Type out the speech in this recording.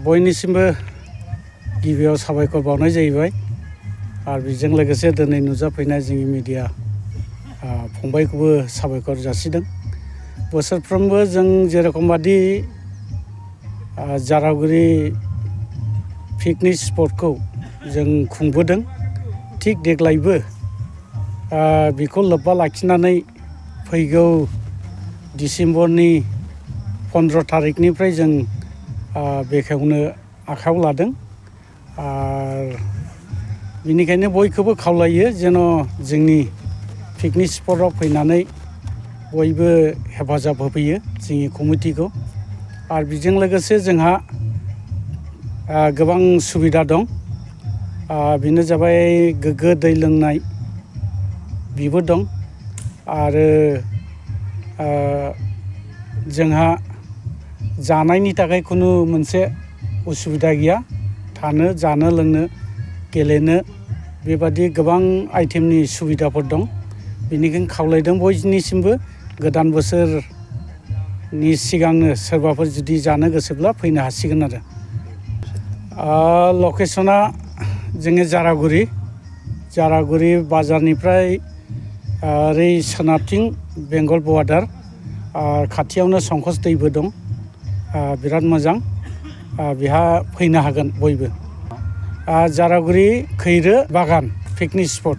बयनिसिमबो गिबियाव साबायखर बावनाय जाहैबाय आरो बेजों लोगोसे दिनै नुजाफैनाय जोंनि मिडिया फंबायखौबो साबायखर जासिदों। बोसोरफ्रोमबो जों जेरखम बादि जारागुरि पिकनिक स्पटखौ जों खुंबोदों, थिग देग्लायबो बेखौ लोब्बा लाखिनानै फैगौ डिसेम्बरनि 15 थारिखनिफ्राय जों बेखेवनो आखायाव लादों। आरो बेनिखायनो बयखौबो खावलायो जेन' जोंनि पिकनिक स्पटआव फैनानै बयबो हेफाजाब होफैयो जोंनि कमिटिखौ। आरो बेजों लोगोसे जोंहा गोबां सुबिदा दं। बेनो जाबाय गोग्गो दै लोंनाय बेबो दं। आरो जोंहा जानायनि थाखाय खुनु मोनसे उसुबिदा गैया। थानो जानो लोंनो गेलेनो बेबादि गोबां आइटेमनि सुबिदाफोर दं। बेनिखायनो खावलायदों बयनिसिमबो गोदान बोसोरनि सिगांनो सोरबाफोर जुदि जानो गोसोब्ला फैनो हासिगोन आरो। लकेसना जोङो जारागुरि बाजारनिफ्राय ओरै सोनाबथिं बेंगल बर्डार, खाथियावनो संकस दैबो दं। बिराद मोजां, बेहा फैनो हागोन बयबो। जारागुरि खैरो बागान पिकनिक स्पट।